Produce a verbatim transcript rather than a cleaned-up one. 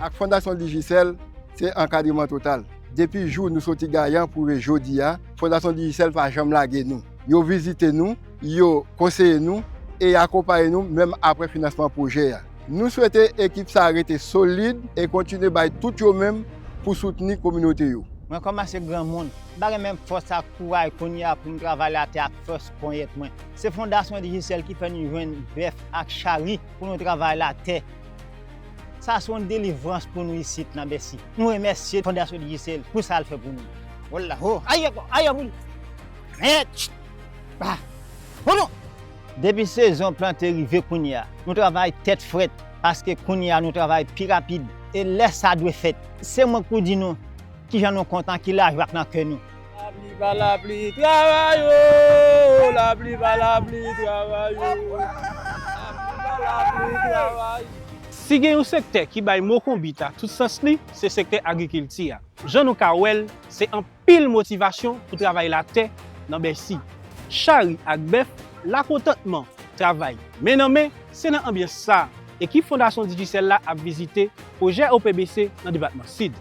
Ak Fondasyon Digicel, se ankadreman total. Depi jou nou soti Gayan pou rive jodi a, Fondasyon Digicel pa janm lage nou. Yo vizite nou, yo konseye nou e akonpaye nou menm apre finansman pwojè a. Nou swete ekip sa a rete solid e kontinye bay tout yo menm pou soutni kominote yo. Mwen kòmanse granmoun. M pa gen menm fòs ak kouraj kounye a pou m travay latè ak fòs ponyèt mwen. Se Fondasyon Digicel ki fè nou jwenn bèf ak chari pou nou travay latè. Sa se yon delivrans pou nou isit nan Bèsi. Nou remèsye Fondasyon Digicel pou sa l fè pou nou. Wola, ho, aye, aye, aye, pou nou. Mèt! Ah! Oh non! Depi sezon plante rive kounye a, nou travay tèt frèt, paske kounye a nou travay pi rapid, e lè sa dwe fèt. Se mwen k pou di nou kijan nou kontan, ki lajwa k nan kè nou. Lapli pa lapli, travay yo, lapli pa lapli, travay yo. Lapli pa lapli, travay. Si gen yon sektè ki bay mo konbit a tout sans li, se sektè agrikilti a. Jan nou ka wè l, se anpil motivasyon pou travay latè nan Bèsi. Chari ak bèf, lakontantman, travay men nan men, se nan anbyans sa a, ekip Fondasyon Digicel la ap vizite pwojè O P B C nan depatman Sid.